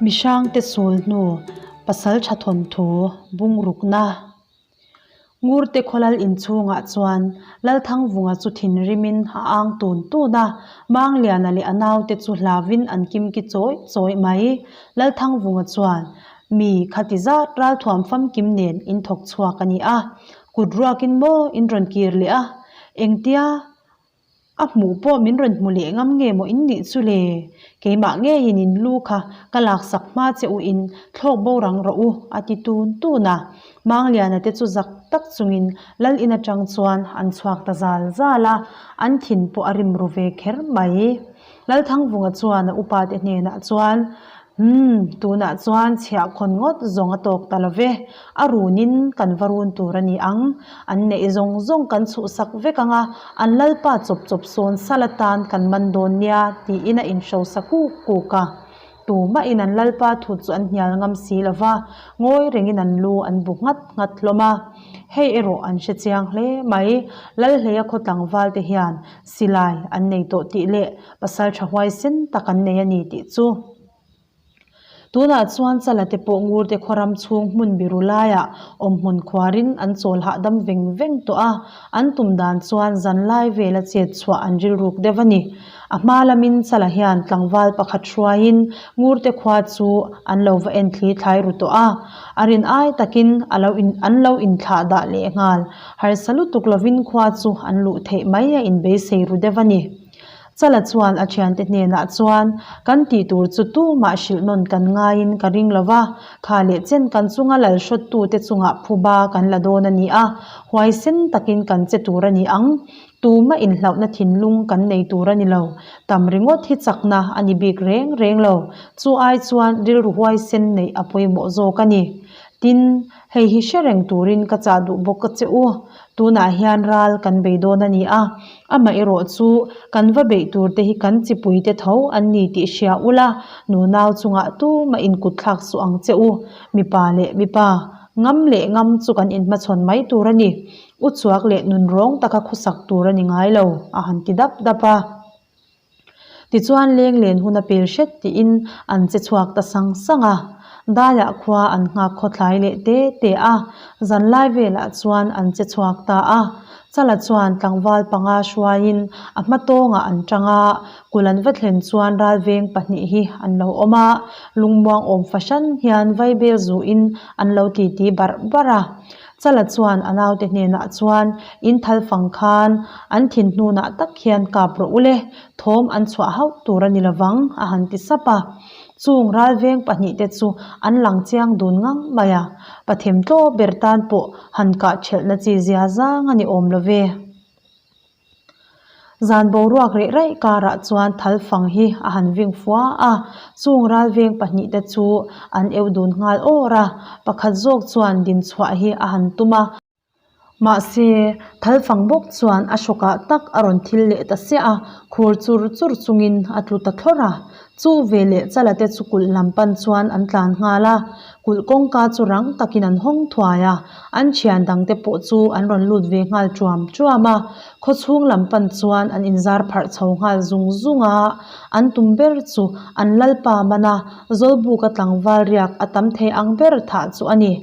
Mihrangte sul hnu Pasaltha thawnthu bungrukna Ngurte khawlal inchhungah chuan Lalthangvunga chu thinrimin a ang tun tun a, Mangliana leh a naute chu hlauvin an kimki chawih chawih mai. Lalthangvunga chuan, Mi khati zat ralthuam famkim nen in thawk chhuak a ni a, kut ruakin maw in rawn kir leh a, engtia A hmuh pawh min rawn hmu leh ngam nge maw in nih chu le? Keimah ngeiin in lu kha ka laksak hma che u in thlawk bo rang rawh u, a ti tun tun a. Mangliana te chu zak tak chungin Lal in atang chuan an chhuak ta zal zal a, an thin pawh a rim ru ve kher mai. Lalthangvunga chuan a upa te hnenah chuan, Umm, tunah chuan chhiahkhawn ngawt zawng a tawk ta lo ve. A runin kan va run tur a ni ang. An neih zawng zawng kan chhuhsak vek ang a, an lalpa chawp chawp sawn sal atan kan man dawn nia, tiin a inhrosa kuk kuk a. Tumahin an lalpa thut chu an hnial ngam si lo va, ngawi rengin an lu an bu nghat nghat hlawm a. Hei erawh an hre chiang hle mai, Lalhleia khaw tlangval te hian Silai an nei tawh tih leh pasal tha huaisen tak an nei a ni tih chu. Tunah chuan Chala te pawh Ngurte khawram chhung hmun biru laiah awmhmun khuarin an chawl hahdam veng veng tawh a, an tum dan chuan zanlai vela chet chhuah an rilruk deuh a ni. A hma lamin Chala hian tlangval pakhat hruaiin Ngurte khua chu an lo va en thli thlai ru tawh a, a rin ai takin a lo in an lo inthlah dah leh nghal. Harsa lutuk lovin khua chu an luh theih mai a inbeisei ru deuh a ni. Chala chuan a thiante hnenah chuan, Kan tih tur chu tumah hrilh nawn kan ngaiin ka ring lo va, kha leh chen kan chunga lal hrawttute chungah phuba kan la dawn a ni a, huaisen takin kan che tur a ni ang. Tumah inhlauhna thinlung kan nei tur a ni lo. Tam ringawt hi chakna a ni bik reng reng lo. Chu ai chuan rilru huaisen neih a pawimawh zawk a ni. Tin, Hei hi hre reng turin ka chah duh bawk a che u. Tunah hian ral kan bei dawn a ni a, amah erawh chu kan va beih tur te hi kan chipui te tho an ni tih hria ula, nunau chungah tumah inkut thlak suh ang che u. Mipa leh mipa, ngam leh ngam chu kan inhmachhawn mai tur a ni. U chuak leh nunrawng taka khawsak tur a ni ngai lo, a han ti dap dap a. Tichuan leng len hun a pel hret tiin an che chhuak ta sang sang a. Daiah khua an nghak khawthlai leh te te a, zanlai velah chuan an che chhuak ta a. Chala chuan tlangval panga hruaiin a hma tawngah an tang a, kul an va thlen chuan ralveng pahnih hi an lo awm a, lungmuang awm fahran hian vaibel zuin an lo titi barh barh a. Chala chuan a naute hnenah chuan, In thal fang khan an thin hnunah tak hian kap rawh ule, thawm an chhuah hauh tur a ni lovang, a han ti sap a. Chung ralveng pahnihte chu an lang chiang dun ngang mai a, pathem tlaw ber tan pawh han kah ṭhelhna chi zia zang a ni awm lo ve. Zan boruak reh raih karah chuan thal fang hi a han ving fua a, chung ralveng pahnihte chu an eu dun nghal awr a, pakhat zawk chuan din chhuah hi a han tum a. Mahse, thal fang bawk chuan a hrawkah tak a rawn thil leh ta siah a, khur chur chur chungin a tlu ta thlawrh a. Chu veleh chala te chu kulh lam pan chuan an tlan nghal a, kulh kawngka chu rang takin an hawng thuai a, an thian dang te pawh chu an rawn lut ve nghal ṭuam ṭuam a, khawchhung lam pan chuan an inzar pharh chho nghal zung zung a, an tum ber chu an lalpa mana Zawlbuka tlangval riak a tam thei ang ber thah chu a ni.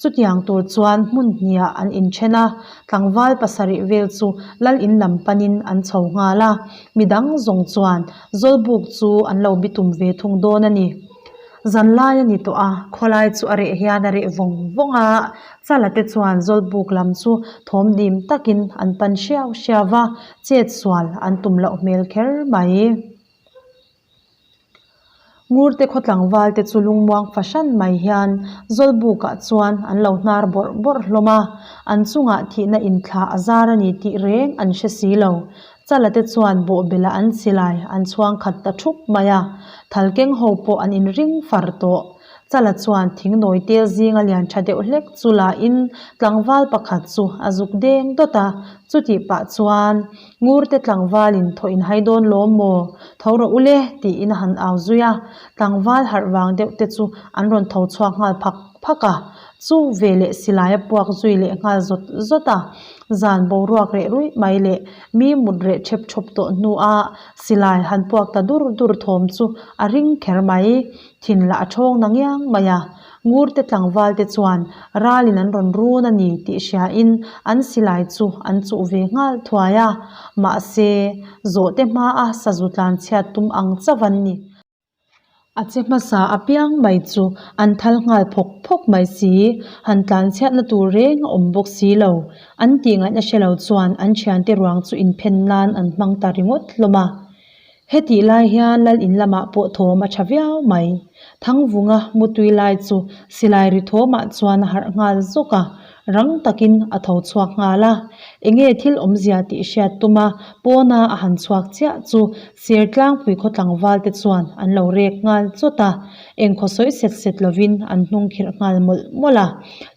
Chutiang tur chuan hmun hniah an inthen a, tlangval pasarih vel chu lal in lam panin an chho nghal a, midang zawng chuan Zawlbuk chu an lo bitum ve thung dawn a ni. Zanlai a ni tawh a, khawlai chu a reh hian a reh vawng vawng a, Chala te chuan Zawlbuk lam chu thawm dim takin an pan hriau hriau va, chet sual an tum loh hmel kher mai. Ngurte khaw tlangval te chu lungmuang fahran mai hian Zawlbukah chuan an lo hnar bawrh bawrh hlawm a, an chungah thihna inthlah a zar a ni tih reng an hre si lo. Chala te chuan bawhbela an silai an chhuang khat ta thup mai a, thalkeng ho pawh an inring far tawh. Chala chuan thingnawi tel zinga lian tha deuh hlek chu la in tlangval pakhat chu a zuk deng dawt a, chutih pah chuan Ngurte tlangval in thaw in hai dawn lawm maw? Tho rawh u le tiin a han au zui a, tlangval harh vang deuh te chu an rawn tho chhuak nghal phak phak a. Chu veleh silai a puak zui leh nghal zawt zawt a, zan boruak reh ruih mai leh mi mut reh thep thawp tawh hnua silai han puak ta dur dur thawm chu a ring kher mai. Thin lah a thawng na ngiang mai a, Ngurte tlangval te chuan ralin an rawn run a ni tih hriain an silai chu an chuh ve nghal thuai a, mahse zawhte hmaa sazu tlanchhiat tum ang chauh an ni. A che hmasa apiang mai chu an thal nghal phawk phawk mai si, han tlanchhiatna tur reng a awm bawk si lo. An tih ngaihna hre lo chuan an thiante ruang chu inphen nan an hmang ta ringawt hlawm a. Hetih lai hian lal in lamah pawh thawm a tha viau mai. Thangvunga mutui lai chu silai ri thawmah chuan a harh nghal zawk a, rang takin a tho chhuak nghal a. Enge thil awmzia tih hriat tum a, pawna a han chhuak chiah chu Sertlangpui khaw tlangval te chuan an lo rek nghal chawt a, engkhaw sawi set set lovin an hnung khirh nghal mawlh mawlh a.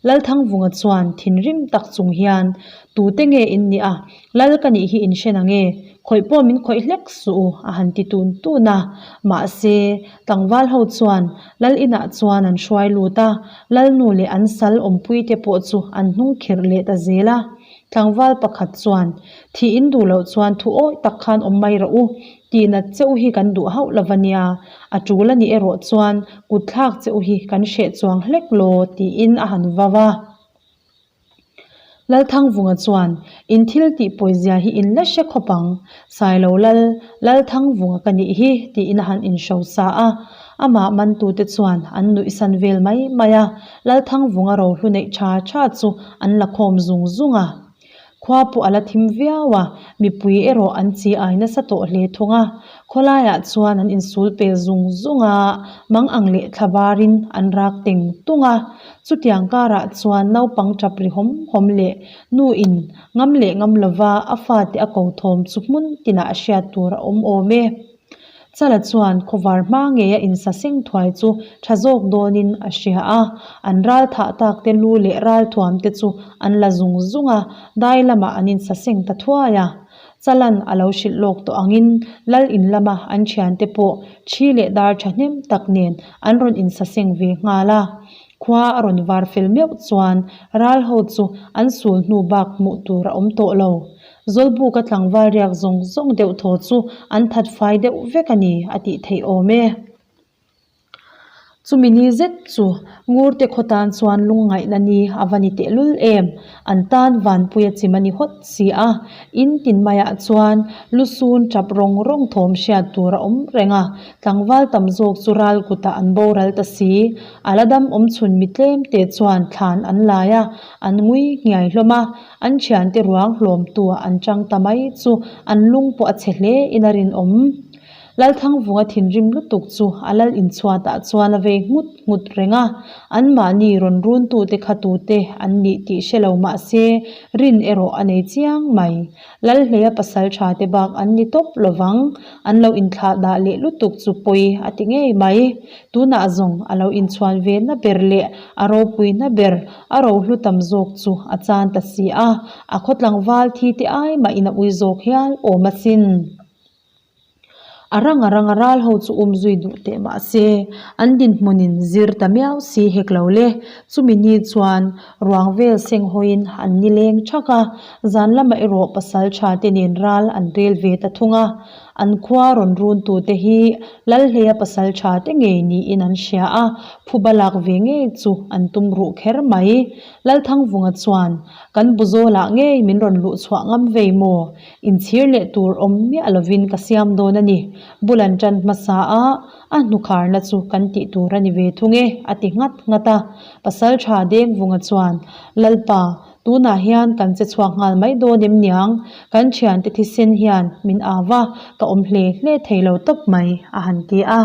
Lalthangvunga chuan thinrim tak chung hian, Tute nge in nih a? Lal ka nih hi in hre na nge? Khawih pawh min khawih hlek suh u, a han ti tun tun a. Mahse, tlangval ho chuan Lal inah chuan an hruai lut a, Lalnu leh an sal awmpui te pawh chu an hnung khirh leh ta zel a. Tlangval pakhat chuan, Thih in duh loh chuan thu awih tak khan awm mai rawh u, tih nat che u hi kan duh hauh lo va nia, a tul a nih erawh chuan kut thlak che u hi kan hreh chuang hlek law, tiin a han vau a. Lalthangvunga chuan, In thil tih pawizia hi in la hre khawp ang, Sailo Lal, Lalthangvunga ka nih hi, tiin a han inhrosa a. Amah mantute chuan an nuihsan vel mai mai a, Lalthangvunga rohlu neih tha tha chu an la khawm zung zung a. Khua pawh a la thim viau a, mipui erawh an chi ai nasa tawh hle thung a. Khawlaiah chuan an insul pel zung zung a, mang ang leh thla varin an rak teng tung a. Chutiang karah chuan naupang tap ri hawm hawm leh nu in ngam leh ngam lova a fate a ko thawm chu hmun tinah a hriat tur a awm awm e. Chala chuan khawvar hma ngeia insa seng thuai chu tha zawk dawnin a hria a, an ral thah tak te lu leh ral thuam te chu an la zung zung a, dai lamah an insa seng ta thuai a. Chalan a lo hrilh lawk tawh angin lal in lama an thiante pawh thi leh dar thahnem tak nen an rawn insa seng ve nghal a. Khua a rawn var fel meuh chuan ral ho chu an sul hnu bak hmuh tur a awm tawh lo. Zawlbuka tlangval riak zawng zawng deuh thaw chu an that fai deuh vek a ni a tih theih awm e. Chumi ni zet chu Ngurte khaw tan chuan lungngaihna ni a va ni tehlul em? An tan Vanpui a chim a ni hawt si a, in tin maiah chuan lusun tap rawng rawng thawm hriat tur a awm reng a, tlangval tam zawk chu ral kutah an boral ta si. A la dam awm chhun mi tlem te chuan thlan an lai a, an ngui nghiai hlawm a, an thiante ruang hlawmtuah an chang ta mai chu an lung pawh a chhe hle in a rinawm. Lalthangvunga thinrim lutuk chu a lal inchhuatah chuan a vei nghut nghut reng a, anmahni rawn runtute kha tute an nih tih hre lo mah se rin erawh a nei chiang mai. Lalhleia pasal tha te bak an ni tawp lo vang, an lo inthlah dah leh lutuk chu pawi a ti ngei mai. Tunah zawng a lo inchhuan ve na ber leh a ropui na ber, a rohlu tam zawk chu a chan ta si a, a khaw tlangval thi te ai mahin a ui zawk hial awm asin. A rang a rang a ral ho chu um zui duh teh mah se, an dinhmunin zir ta miau si hek lo le. Chumi ni chuan ruang vel seng hawiin an ni leng thak a, zan lamah erawh pasal tha te nen ral an rel ve ta thung a. An khua rawn run tute hi Lalhleia pasal tha te ngei niin an hria a, phuba lak ve ngei chu an tum ruh kher mai. Lalthangvunga chuan, Kan buzawlah ngei min rawn luh chhuah ngam vei maw? Inchhir leh tur awm miah lovin ka siam dawn a ni. Bul an tan hmasa a, a hnukharna chu kan tih tur a ni ve thung e, a ti nghat nghat a. Pasal tha Dengvunga chuan, Lalpa, tunah hian kan che chhuak nghal mai dawn em niang? Kan thiante thisen hian min au a, ka awm hle hle thei lo tawp mai, a han ti a.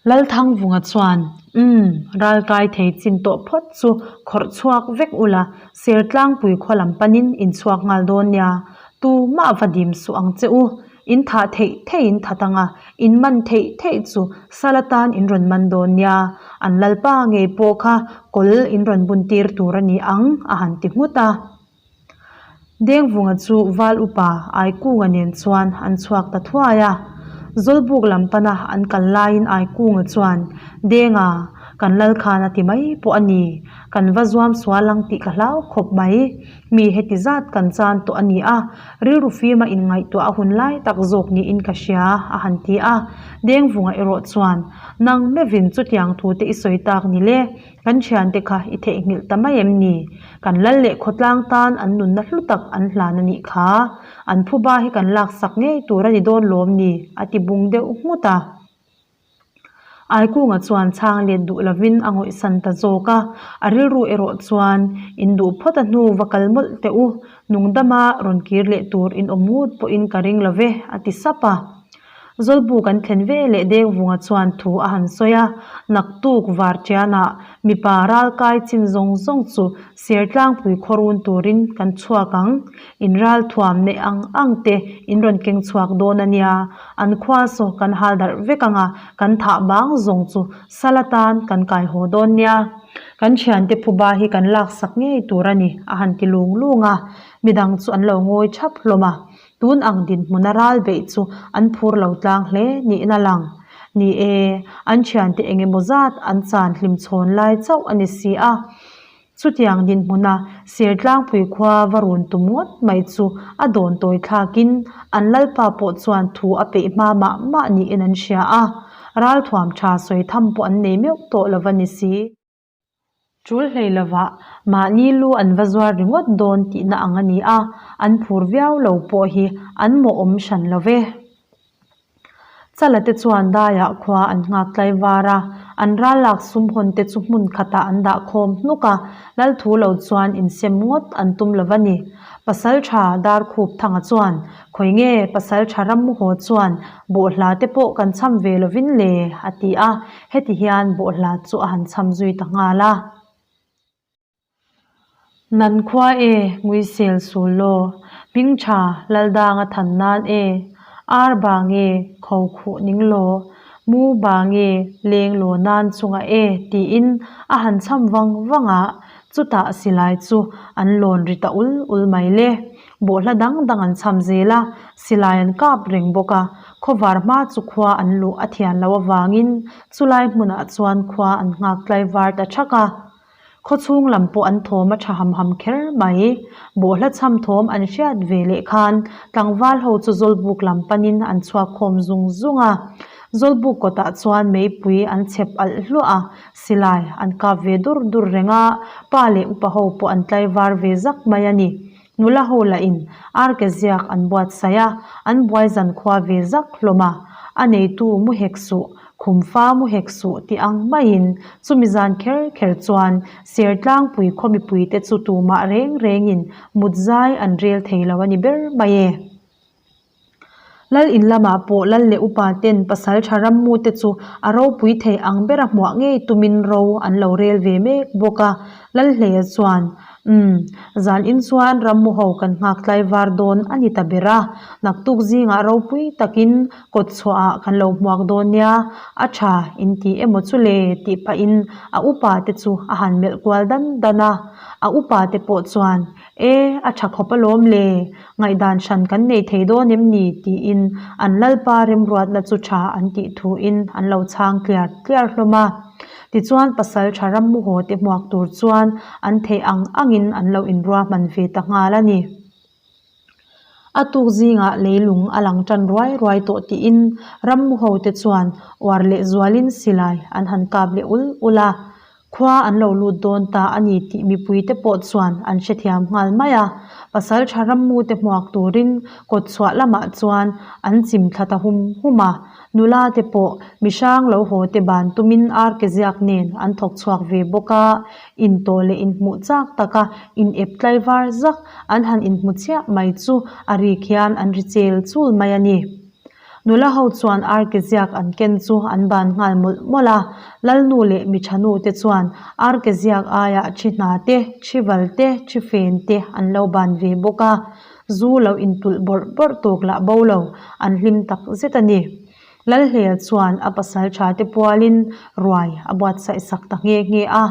Lalthangvunga chuan, Umm, ralkai thei chin tawh phawt chu khawrh chhuak vek ula, Sertlangpui khaw lam panin in chhuak nghal dawn nia, tu mah va dim suh ang che u. In thah theih theih in that ang a, in man theih theih chu sal atan in rawn man dawn nia, an lalpa ngei pawh kha kawl in rawn bun tir tur a ni ang, a han ti nghut a. Dengvunga chu Val upa Aikunga nen chuan an chhuak ta thuai a. Zawlbuk lam pana an kal laiin Aikunga chuan, Denga, Kan lal khan a ti mai pawh a ni. Kan va zuam sual ang tih ka hlau khawp mai. Mi heti zat kan chan tawh a ni a, rilru fima inngaihtuah a hun lai tak zawk niin ka hria, a han ti a. Dengvunga erawh chuan, Nang mevin chutiang thu te i sawi tak ni le, kan thiante kha i theihnghilh ta mai em ni? Kan lal leh khawtlang tan an nunna hlu tak an hlan a nih kha. An phuba hi kan laksak ngei tur a ni dawn lawm ni? a ti bung deuh nghut a. Aikunga chuan chhang let duh lovin a ngawihsan ta zawk a, a rilru erawh chuan in duh phawt a hnu va kal mawlh teh u, nungdama rawn kir leh tur in awm ngut pawhin ka ring lo ve, a ti sap a. Zawlbu kan thlen ve leh Dengvunga chuan thu a han sawi a, naktuk Vartianah mipa ralkai chin zawng zawng chu Sertlangpui khawrun turin kan chhuak ang, in ral thuam neih ang ang te in rawn keng chhuak dawn a nia, an khua saw kan hal darh vek ang a, kan thah bang zawng chu sal atan kan kai haw dawn nia. Kan thiante phuba hi kan laksak ngei tur a ni, a han ti lung lung a, midang chu an lo ngawi thap hlawm a, tun ang dinhmuna ral beih chu an phur lo tlang hle niin a lang. Ni e, an thiante eng emaw zat an chan hlimchhawn lai chauh a ni si a. Chutiang dinhmuna Sertlangpui khua va run tum ngawt mai chu a dawn tawi thlakin an lalpa pawh chuan thu a peih hma mah mah niin an hria a, ralthuam tha sawi tham pawh an nei meuh tawh lo va ni si. Tul hlei lovah mahni lu an va zuar ringawt dawn tihna ang a ni a, an phur viau lo pawh hi an mawhawm hran lo ve. Chala te chuan daiah khua an nghak tlai var a, an ral lak sum hawn te chu hmun khatah an dah khawm hnuk a, lal thu lo chuan insem ngawt an tum lo va ni. Pasaltha Darkhup Thanga chuan, Khawi nge Pasaltha Rammuhaw chuan bawhhla te pawh kan cham ve lovin le? a ti a, heti hian bawhhla chu a han cham zui ta nghal a. Nan khua e, Nguisel sul law, hming tha Laldanga than nan e, ar ba nge kho khuh ning law, mu ba nge leng law nan chungah e tiin a han cham vang vang a, chutah silai chu an lawn ri ta ul ul mai le. Bawhhla dang dang an cham zel a, silai an kap reng bawk a, khawvar hma chu khua an luh a thian loh avangin chulai hmunah chuan khua an nghak tlaivar ta thak a. Khawchhung lam pawh an thawm a tha ham ham kher mai. Bawhhla chham thawm an hriat ve leh khan tlangval ho chu Zawlbuk lam panin an chhuak khawm zung zung a. Zawlbuk kawtah chuan meipui an chhep alh hluah a, silai an kap ve dur dur reng a, pa leh upa ho pawh an tlaivar ve zak mai a ni. Nula ho lahin arke ziak an buatsaih a, an buai zan khua ve zak hlawm a, a neitu mu hek suh, khum fa mu hek suh tih ang maiin chumi zan kher kher chuan Sertlangpui khaw mipuite chu tumah reng rengin mut zai an rel thei lo a ni ber mai e. Lal in lamah pawh lal leh upa ten pasal tha rammu te chu a ropui thei ang bera hmuah ngei tumin ro an lo rel ve mek bawk a. Lalhleia chuan, Umm, zan in chuan rammu ho kan nghak tlai var dawn a ni ta ber a, naktuk zingah ropui takin kawt chhuahah kan lo hmuak dawn nia, a tha in ti emaw chu le tih pahin a upa te chu a han melh kual dan dan a. A upa te pawh chuan, E, a tha khawp alawm le, ngaihdan hran kan nei thei dawn em ni? tiin an lalpa remruatna chu tha an tih thuin an lo chhang tliar tliar hlawm a. Tichuan pasal tha rammu haw te hmuak tur chuan an theih ang angin an lo inruahman ve ta nghal a ni. A tuk zingah leilung a lang tan ruai ruai tawh tiin rammu ho te chuan uar leh zualin silai an han kap leh ul ul a. Khua an lo lut dawn ta a ni tih mipuite pawh chuan an hrethiam nghal mai a, pasaltha rammute hmuak turin kawtchhuah lamah chuan an chim thla ta hum hum a, nula te pawh mihrang lo haw te ban tumin arke ziak nen an thawk chhuak ve bawk a, intawh leh inhmuh chak taka in ep tlaivar zak an han inhmu chiah mai chu a rik hian an ri chel chul mai a ni. Nula ho chuan arke ziak an ken chu an ban nghal mawlh mawlh a, Lalnu leh Miṭhanu te chuan arke ziak aiah thi hna te, thi val te, thi fen te an lo ban ve bawk a, zu lo intulh bawrh bawrh tawk lah bo lo, an hlim tak zet a ni. Lalhleia chuan a pasal tha te pualin ruai a buatsaih sak ta nghe nghe a.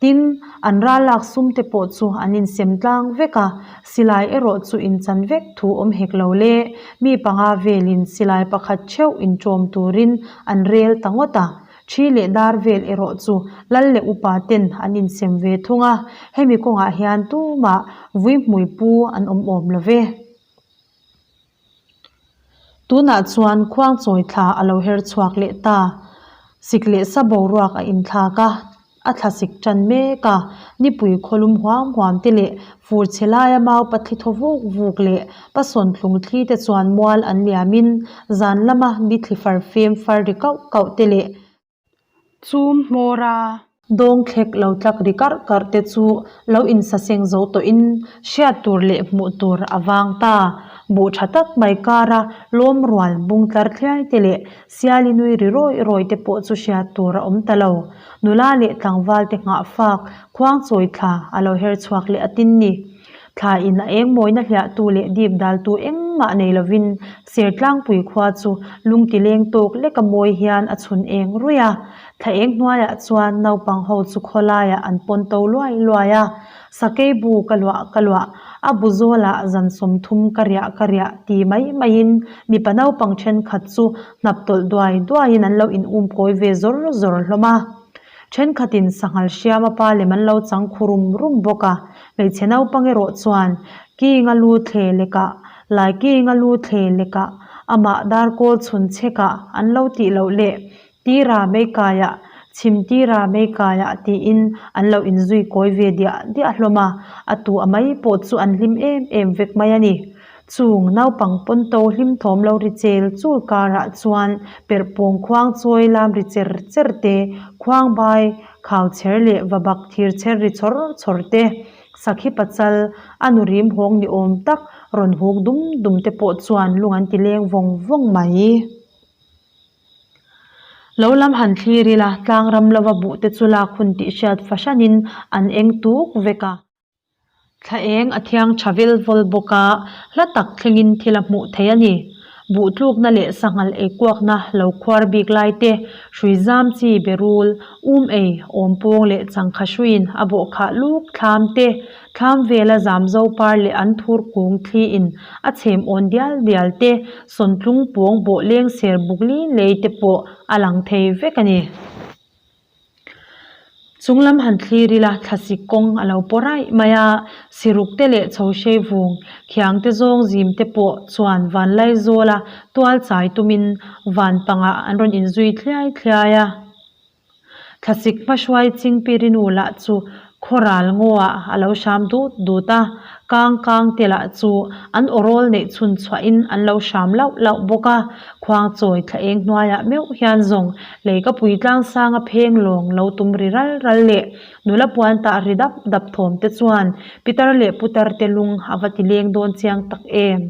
Tin, an ral lak sum te pawh chu an insem tlang vek a, silai erawh chu inchan vek thu awm hek lo le, mi panga velin silai pakhat theuh inṭawm turin an rel ta ngawt a. Thi leh dar vel erawh chu lal leh upa ten an insem ve thung a, hemi kawngah hian tumah vuihmui pu an awm awm lo ve. Tunah chuan khuangchawi thla a lo her chhuak leh ta. Sik leh sa boruak a inthlak a, a thla sik tan mek a, nipui khawlum huam huam te leh fur chhe laia mau pathli thaw vuk vuk leh pasawn thlung thli te chuan mual an liamin zan lama nithli far fem far ri kauh kauh te leh Chum hmawr a. Dawng thlek lo tlak ri karh karh te chu lo insaseng zo tawhin hriat tur leh hmuh tur a vang ta. Buh tha tak mai kara lawm rual bung tlar thliai te leh siali nui ri rawi rawi te pawh chu hriat tur a awm ta lo. Nula leh tlangval te nghah fak khuang chawi thla a lo her chhuak leh a tin ni. Thla in a eng mawina hliahtu leh dip daltu engmah nei lovin Sertlangpui khua chu lungti leng tawk leka mawi hian a chhun eng ruih a. Thla eng hnuaiah chuan naupang ho chu khawlaiah an pawn to luai luai a. Sakei bu ka luah ka luah, a bu zawlah zan 30 ka riah ka riah ti mai maiin mipa naupang thenkhat chu hnap tawlh duai duaiin an lo in um kawi ve zawr zawr hlawm a. Thenkhatin sanghal hriama pa lem an lo chang khu rum rum bawk a, hmeichhe naupang erawh chuan Kinga lu thle lekah, Lai Kinga lu thle lekah, amah darkawl chhun chhekah an lo tih loh leh Tira meikaiah, Chhim tira meikaiah tiin an lo inzui kawi ve diah diah hlawm a, a tu a mai pawh chu an hlim em em vek mai a ni. Chung naupang pawnto hlim thawm lo ri chel chul karah chuan perhpawng khuang chawi lam ri cher cher te, khuang bai khau chher leh va bak thir chher ri chawr chawr te, sakhi pachal a nu rim hawng ni awm tak rawn huk dum dum te pawh chuan lung an ti leng vawng vawng mai. Lo lam han thlir ila tlang ram lova buh te chu lak hun tih hriat fahranin an eng tuk vek a. Thla eng a thiang tha vel vawl bawk a, hla tak thlengin thil a hmuh theih a ni. Buh tlukna leh sanghal ei kuakna lo khuar bik lai te, hrui zam chi berul, um ei, awm pawng leh changkha hruiin a bawh khah luk thlam te, thlam vela zam zo par leh an thur kung thliin a chhem awn dial dial te, sawntlung pawng bawh leng ser buk li lei te pawh a lang thei vek a ni. Chung lam han thlir ila thlasik kawng a lo paw raih mai a, siruk te leh chho hrei vung khiang te zawng zim te pawh chuan vanlai zawla tual chai tumin van pangah an rawn inzui thliai thliai a. Thlasik hmahruai Chingpirinu lah chu Khawral ngaw-ah a lo hram dut dut a, kang kang te lah chu an awrawl neih chhun chhuahin an lo hram lauh lauh bawk a, khuang chawi thla eng hnuaiah meuh hian zawng leikapui tlangsanga pheng lawng lo tum ri ral ral leh nula puan tah ri dap dap thawm te chuan pitar leh putar te lung a va ti leng dawn chiang tak em.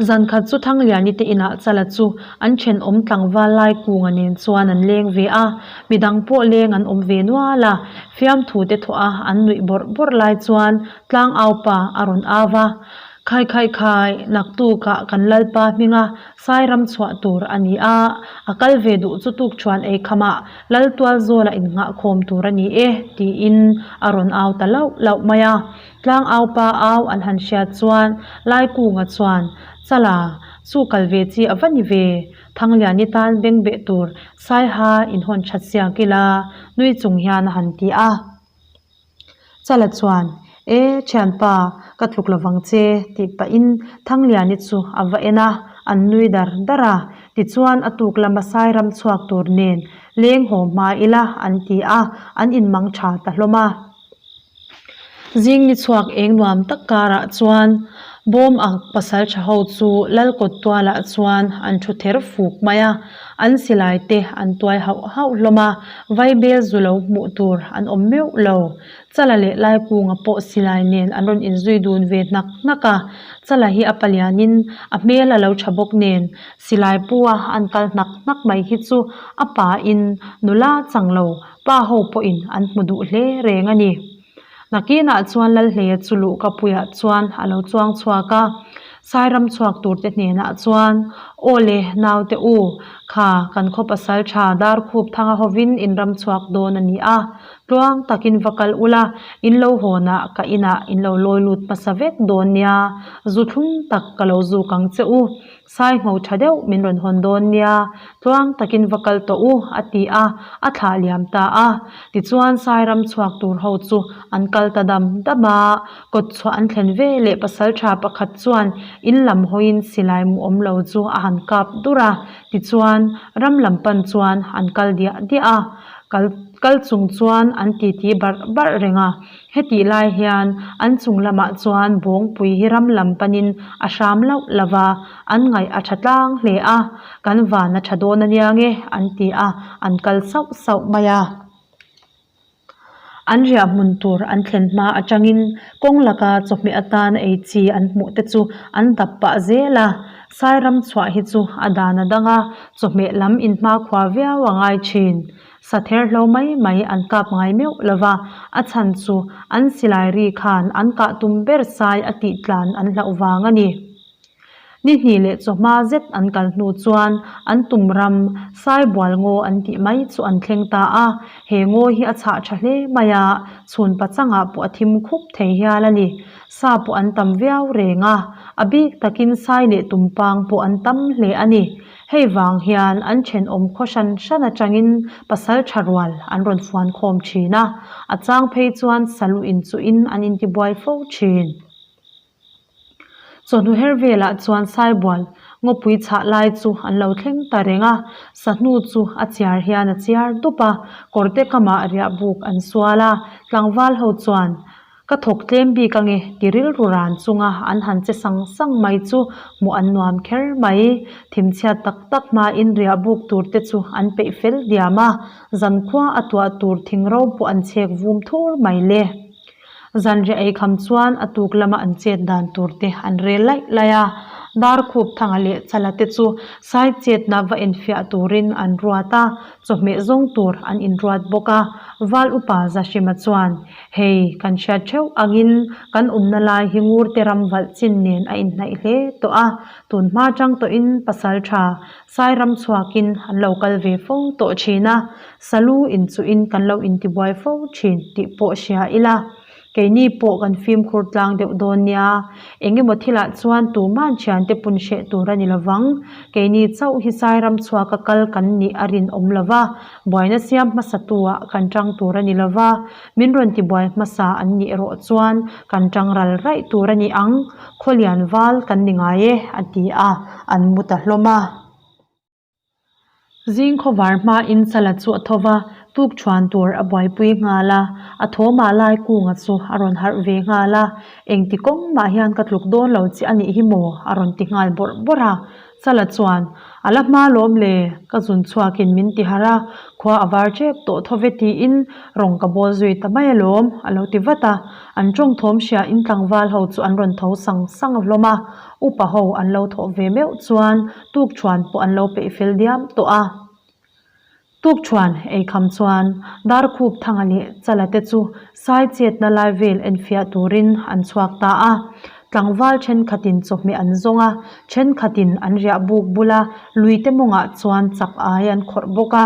Zan khat chu Thangliani te inah Chala chu an thenawm tlangval lai kunga nen chuan an leng ve a, midang pawh leng an awm ve nual a, fiamthu te thawh a an nuih bawrh bawrh lai chuan tlangau pa a rawn au va, Khai khai khai, naktukah kan Lalpa hminga Sairam chhuah tur a ni a, a kal ve duh chu tukṭhuan ei khamah Laltual zawla innghahkhawm tur a ni e, tiin a rawn au ta lauh lauh mai a. Tlangau pa au an han hriat chuan Laikunga chuan, Chala, chu kal ve chi a va ni ve, Thangliani tan beng beh tur Saiha inhawn that siak ila, nui chung hian a han ti a. Chala chuan, E, thianpa, ka tluk lovang che, tih pahin Thangliani chu a va en a, an nui dar dar a. Tichuan a tuk lama Sairam chhuak tur nen leng haw hma ila an ti a, an inmang tha ta hlawm a. Zing ni chhuak eng nuam tak karah chuan bawm ang pasal tha ho chu lal kawt tualah chuan an thu ther fuk mai a, an silai te an tuai hauh hauh hlawm a, vaibel zu lo hmuh tur an awm meuh lo. Chala leh Laikunga pawh silai nen an rawn inzui dun ve hnak hnak a, Chala hi a palianin a hmel a lo tha bawk nen silai pua an kal hnak hnak mai hi chu a pain nula chang lo Pa ho pawhin an hmu duh hle reng a ni. Nakinah chuan Lalhleia chu luhka puiah chuan a lo chuang chhuak a, Sairam chhuak turte hnenah chuan. Aw le, naute u, kha kan khaw pasal tha Darkhup thanga hovin in ram chhuak dawn a ni a, tluang takin va kal ula, in lo hawnah ka inah in lo lawi lut hmasa vek dawn nia, zu thlum tak ka lo zuk ang che u. Saingho tha deuh min rawn hawn dawn nia, tluang takin va kal tawh u, a ti a, a thlah liam ta a. Tichuan Sairam chhuak tur ho chu an kal ta dam dam a, kawt chhuah an thlen ve leh pasaltha pakhat chuan in lam hawiin silai mu awm lo chu a han kap dur a, tichuan ram lam pan chuan an kal diah diah a, kal kal chung chuan an titi barh barh reng a. Hetih lai hian an chung lamah chuan bawngpui hi ram lam panin a hram loh lo va, an ngaih a tha tlang hle a, kan van a tha dawn ania nge an ti a, an kal sauh sauh mai a. An riah hmun tur an thlen hma atangin kawng laka chawhmeh atan ei chi an hmuh te chu an dap pah zel a, Sairam chhuah hi chu a dan a dang a, chawhmeh lam inhmakhua viau a ngai thin. Sa therhlo mai mai an kap ngai meuh lo va, a chhan chu an silai ri khan an kah tum ber sai a tih tlan an hlauh vang a ni. Ni hnih leh chawhma zet an kal hnu chuan an tum ram Saibual ngaw an tih mai chu an thleng ta a, he ngaw hi a chhah tha hle mai a, chhun pachangah pawh a thim khup thei hial a ni. Sa pawh an tam viau reng a, a bik takin sai leh tumpang pawh an tam hle a ni. Hei vang hian an thenawm khaw hran hran atangin pasal tha rual an rawn fuan khawm thin a, a chang phei chuan salu inchuhin an intibuai fo thin. Chawhnu her velah chuan Saibual ngawpui chhah lai chu an lo thleng ta reng a, sahnu chu a chiar hian a chiar dup a, kawrte kamah riah buk an sual a, tlangval ho chuan Ka thawk tlem bik ange ti rilru ran chunga an han che sang sang mai chu hmuh an nuam kher mai. Thimchhiat tak tak hmain riah buk tur te chu an peih fel diam a, zankhua a tuah tur thingro pawh an chhek vum thur mai le. Zanriah ei kham chuan a tuk lama an chet dan tur te an rel laih laih a, Darkhup Thanga leh Chala te chu sai chetna va enfiah turin an ruat a, chawhmeh zawng tur an inruat bawk a, Val upa Zahrima chuan Hei, kan hriat theuh angin kan awmna lai hi Ngurte ram valh chin nen a inhnaih hle tawh a, tun hma tang tawhin pasal tha Sairam chhuakin an lo kal ve fo tawh thin a, Salu inchuhin kan lo intibuai fo thin tih pawh hria ila. Keini pawh kan fimkhur tlang deuh dawn nia, eng emaw thilah chuan tuman thiante pun hreh tur a ni lovang. Keini chauh hi Sairam chhuaka kal kan nih a rinawm lova, buaina siam hmasatu-ah kan tang tur a ni lova, Min rawn tibuai hmasa an nih erawh chuan kan tang ral raih tur a ni ang, Khawlian val kan ni ngai e, a ti a, an mu ta hlawm a. Zing khawvar hmain Chala chu a tho va, tuk thuan tur a buaipui nghal a, a thawmah lai kunga chu a rawn harh ve nghal a, Engti kawng mah hian ka tluk dawn lo che a nih hi maw? a rawn ti nghal bawrh bawrh a. Chala chuan, A la hma lawm le, ka zun chhuakin min ti harh a, khua a var tep tawh tho ve tiin rawng ka bawl zui ta mai alawm, a lo ti vat a. An tawng thawm hria in tlangval ho chu an rawn tho sang sang hlawm a, upa ho an lo thawh ve meuh chuan tukṭhuan pawh an lo peih fel diam tawh a. Tukṭhuan eikham chuan Darkhup Thanga leh Chala te chu sai chetna lai vel enfiah turin an chhuak ta a. Tlangval thenkhatin chawhmeh an zawng a, thenkhatin an riah buk bula luite mawngah chuan chak ai an khawrh bawk a.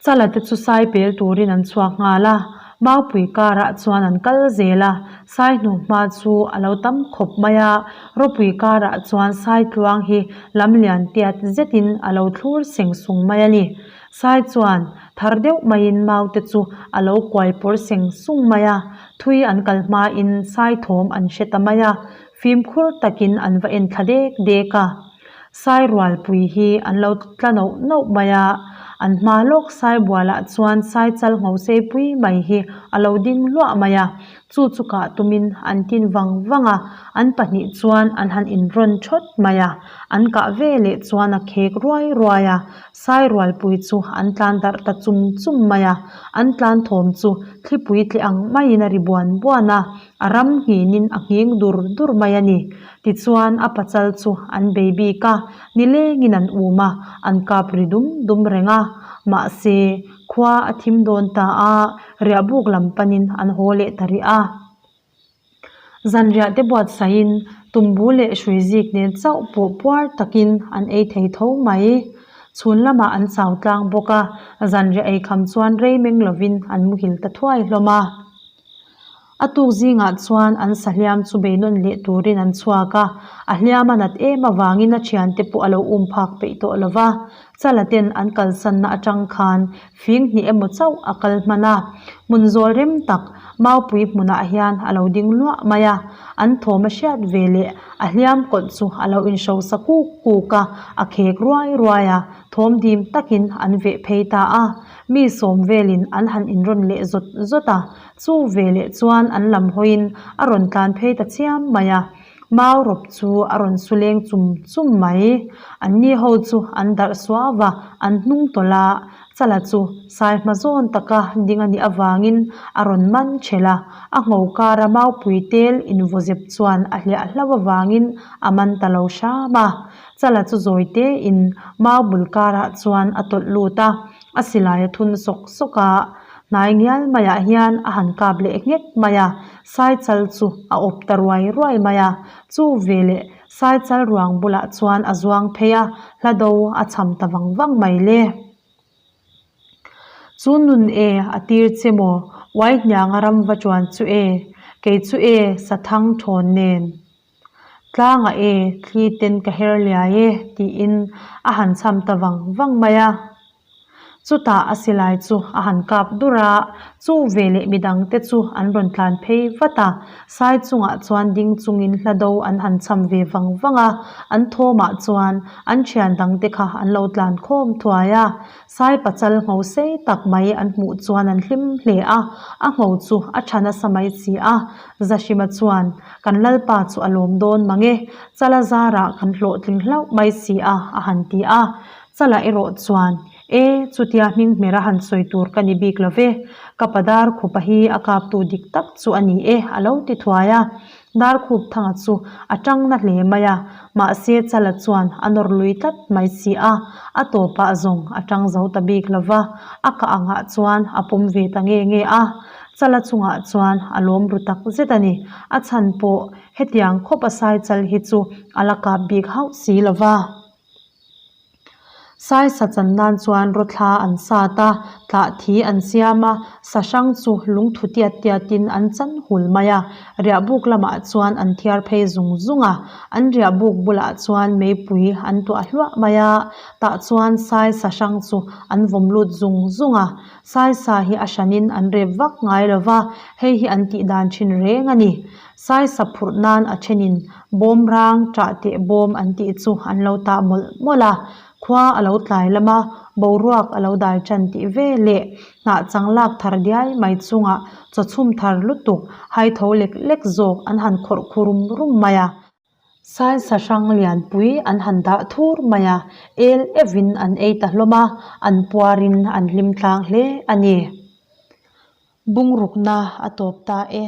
Chala te chu sai pel turin an chhuak nghal a, Maupui karah chuan an kal zel a, sai hnuhma chu a lo tam khawp mai a, rawpui karah chuan sai tluang hi lam lian tiat zetin a lo thlur seng sung mai a ni. Sai chuan thar deuh maiin mau te chu a lo kuai pawr seng sung mai a, thui an kal hmain sai thawm an hre ta mai a, fimkhur takin an va en thla dek dek a. Sai rualpui hi an lo tla nauh nauh mai a, an hma lawk sai bualah chuan sai chal ngho sei pui mai hi a lo ding luah mai a, chu chu kah tumin an tin vang vang a, an pahnih chuan an han inrawn thawt mai a, an kah ve leh chuan a khek ruai ruai a, sai rualpui chu an tlan darh ta chum chum mai a, an tlan thawm chu thlipui tle ang maiin a ri buan buan a. A ram nghinin a nghing dur dur mai a ni. Tichuan a pachal chu an bei bik a, nilengin an um a, an kap ri dum dum reng a. Mahse, khua a thim dawn ta a, riahbuk lam panin an haw leh ta rih a. Zanriah te buatsaihin Tumbu leh hrui zik nen chauh pawh puar takin an ei thei tho mai. Chhun lamah an chau tlang bawk a, zanriah ei kham chuan rei meng lovin an muhil ta thuai hlawm a. A tuk zingah chuan an sahliam chu beinawn leh turin an chhuak a, a hliam a nat em avangin a thiante pawh a lo um phak peih tawh lo va. Chala ten an kalsanna atang khan fing hnih emaw chauh a kal hman a, hmun zawl rem tak Maupui hmunah hian a lo ding luah mai a, an thawm a hriat ve leh a hliam kawlh chu a lo inhrosa kuk kuk a, a khek ruai ruai a, thawm dim takin an veh phei ta a, mi sawm velin an han inrawn leh zawt zawt a, Chu veleh chuan an lam hawiin a rawn tlan phei ta chiam mai a, mau rawp chu a rawn su leng chum chum mai. Anni ho chu an darh suau a, an hnung tawlh a, Chala chu sai hma zawn taka ding a nih avangin a rawn man ṭhelh a, a ngho kara maupui tel invawzep chuan a hliah hlauh avangin a man ta lo hram a. Chala chu zawi tein mau bul karah chuan a tawlh lut a, a silai a thun sawk sawk a. Hnai ngial maiah hian a han kap leh nghek mai a, Saichal chu a awp ta ruai ruai mai a. Chu veleh Saichal ruang bulah chuan a zuang phei a, hla do a cham ta vang vang mai le. Chu nun e, a tir che maw? Uai hnianga ram va chuan chu e, kei chu e, sathang thawn nen. Tlangah e, thli ten ka her liai e, tiin a han cham ta vang vang mai a. Chutah a silai chu a han kap dur a, chu veleh midangte chu an rawn tlan phei vat a, sai chungah chuan ding chungin hla do an han cham ve vang vang a, an thawmah chuan an thian dangte kha an lo tlan khawm thuai a. Sai pachal ngho sei tak mai an hmuh chuan an hlim hle a, a ngho chu a tha nasa mai si a. Zahrima chuan, Kan Lalpa chu a lawm dawn mang e, Chala zarah kan hlawhtling hlauh mai si a, a han ti a. Chala erawh chuan, E, chutia hming hmera han sawi tur ka ni bik lo ve, ka pa Darkhupa hi a kaptu dik tak chu a ni e, a lo ti thuai a. Darkhup thanga chu a tang na hle mai a, mahse Chala chuan a nawr lui tlat mai si a, a tawpah zawng a tang zo ta bik lo va, a kah angah chuan a pawm ve ta nge nge a. Chala chungah chuan a lawm ru tak zet a ni. A chhan pawh hetiang khawp a sai chal hi chu a la kap bik hauh si lo va. Saisa chan nan chuan rawthla an sat a, tlah thi an siam a, sa hrang chu lungthu tiat tiatin an chan hul mai a, riahbuk lamah chuan an thiar phei zung zung a, an riahbuk bulah chuan meipui an tuah hluah mai a, tah chuan saisa hrang chu an vawm lut zung zung a, saisa hi a hranin an rep vak ngai lo va, hei hi an tih dan thin reng a ni. Saisa phurh nan a thenin bawm rang ṭah teh bawm an tih chu an lo tah mawlh mawlh a, khua a lo tlai lam a, boruak a lo dai ṭan tih ve leh hnah chang lak thar diai mai chungah chaw chhum thar lutuk hai tho lek lek zawk an han khawrh khu rum rum mai a. Saisa hrang lianpui an han dah thur mai a, el evin an ei ta hlawm a, an puarin an hlim tlang hle a ni. Bungrukna a tawp ta e.